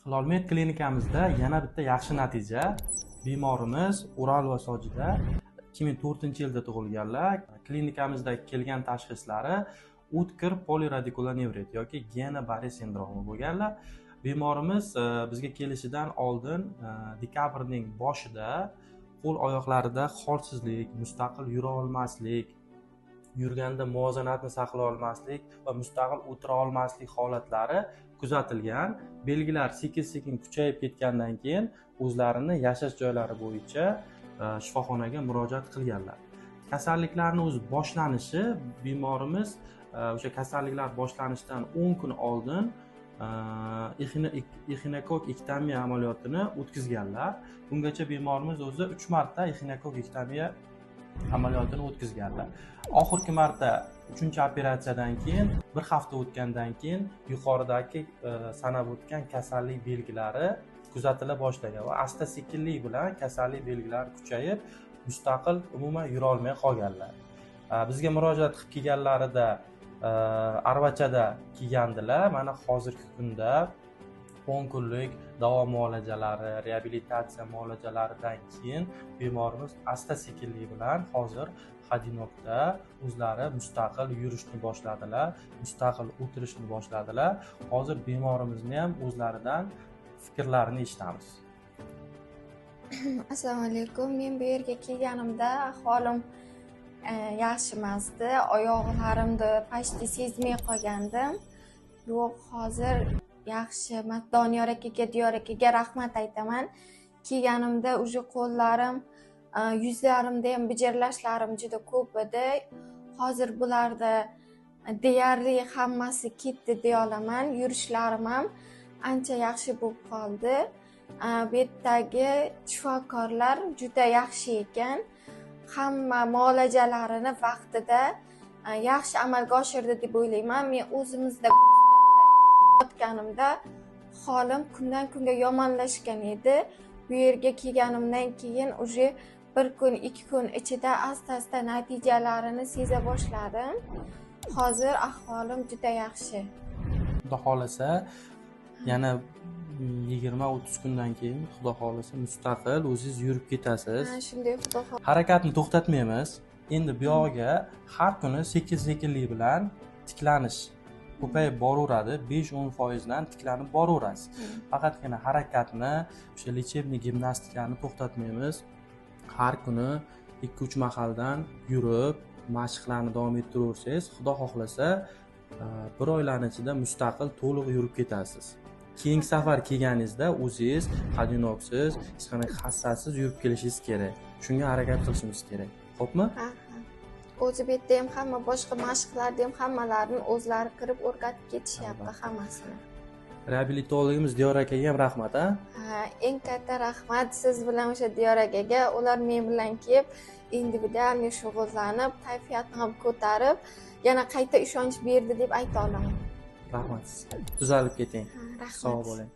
Hilolmed klinikamizda yana bitta yaxshi natija. Bemorimiz Ural va Sojida 2004-yilda tug'ilganlar. Klinikamizda kelgan tashxislari o'tkir poliradikulonevrit yoki Gena-Barre sindromi bo'lganlar. Bemorimiz bizga kelishidan oldin dekabrning boshida qo'l oyoqlarida holsizlik, mustaqil yura olmaslik, yurganda muvozanatni saqlay olmaslik va mustaqil o'tira olmaslik holatlari kuzatilgan. Belgilar sekin-sekin kuchayib ketgandan keyin o'zlarini yashash joylari bo'yicha shifoxonaga murojaat qilganlar. Kasalliklarni o'zi boshlanishi bemorimiz o'sha kasalliklar boshlanishidan 10 kun oldin exinokokektomiya amaliyotini o'tkazganlar. Bungacha bemorimiz o'zi 3 marta exinokokektomiya amaliyotini o'tkazganlar. Oxirgi marta 3-operatsiyadan keyin bir hafta o'tgandan keyin yuqoridagi sanab o'tgan kasallik belgilari kuzatila boshlagan va asta sekinlik bilan kasallik belgilari kuchayib, mustaqil umuman yura olmay qolganlar. Bizga murojaat qilib kelganlarida arvachada kelgandilar. Mana hozirgi kunda 10 kunlik davo muolajalari, reabilitatsiya muolajalaridan keyin bemorimiz asta sekinlik bilan hozir Hadinokda o'zlari mustaqil yurishni boshladilar, mustaqil o'tirishni boshladilar. Hozir bemorimizni ham o'zlaridan fikrlarini eshitamiz. Assalomu alaykum. Men bu yerga kelganimda ahvolim yaxshi emasdi. Oyoqlarimni почти sezmay qolgandim. Yo'q, hozir yaxshi. Doniyor akaga, Diyor akaga rahmat aytaman. Kelganimda уже qo'llarim, yuzlarimda ham bijirlashlarim juda ko'p edi. Hozir bularda deyarli hammasi ketdi deya olaman. Yurishlarim ham ancha yaxshi bo'lib qoldi. Bu yerdagi shifokorlar juda yaxshi ekan. Hamma muolajalarini vaqtida yaxshi amalga oshirdi deb o'ylayman. Men o'zimizda yotganimda holim kundan kunga yomonlashgan edi. Bu yerga kelganimdan keyin уже bir kun, 2 kun ichida asta-asta natijalarini seza boshladim. Hozir ahvolim juda yaxshi. Xudo xohlasa yana 20-30 kundan keyin Xudo xohlasa mustaqil o'zingiz yurib ketasiz. Ha, shunday Xudo xohlasa. Harakatni to'xtatmaymiz. Endi bu yog'iga har kuni sekin-sekinlik bilan tiklanish ko'payib boraveradi. 5-10% dan tiklanib boraverasiz. Faqatgina harakatni, o'sha lechebniy gimnastikani to'xtatmaymiz. Har kuni 2-3 mahaldan yurib, mashqlarni davom ettiraversangiz, Xudo xohlasa bir oylarning ichida mustaqil to'liq yurib ketasiz. Keyingi safar kelganingizda o'zingiz hadinoksiz, hech qanday hassasiz yurib kelishingiz kerak. Shunga harakat qilishimiz kerak. Xo'pmi? Ha, ha. O'zi bu yerda ham hamma boshqa mashqlarni ham hammalarini o'zlari kirib o'rgatib ketishyapti hammasini. Reabilitologimiz Diyor akaga ham rahmat, ha? Ha, eng katta rahmat siz bilan o'sha Diyor akaga. Ular men bilan kelib individualniy shug'ullanib, kayfiyatni ham ko'tarib, yana qayta ishonch berdi deb ayta olaman. Rahmat sizga. Tuzalib keting. Ha, rahmat. Sog' bo'ling.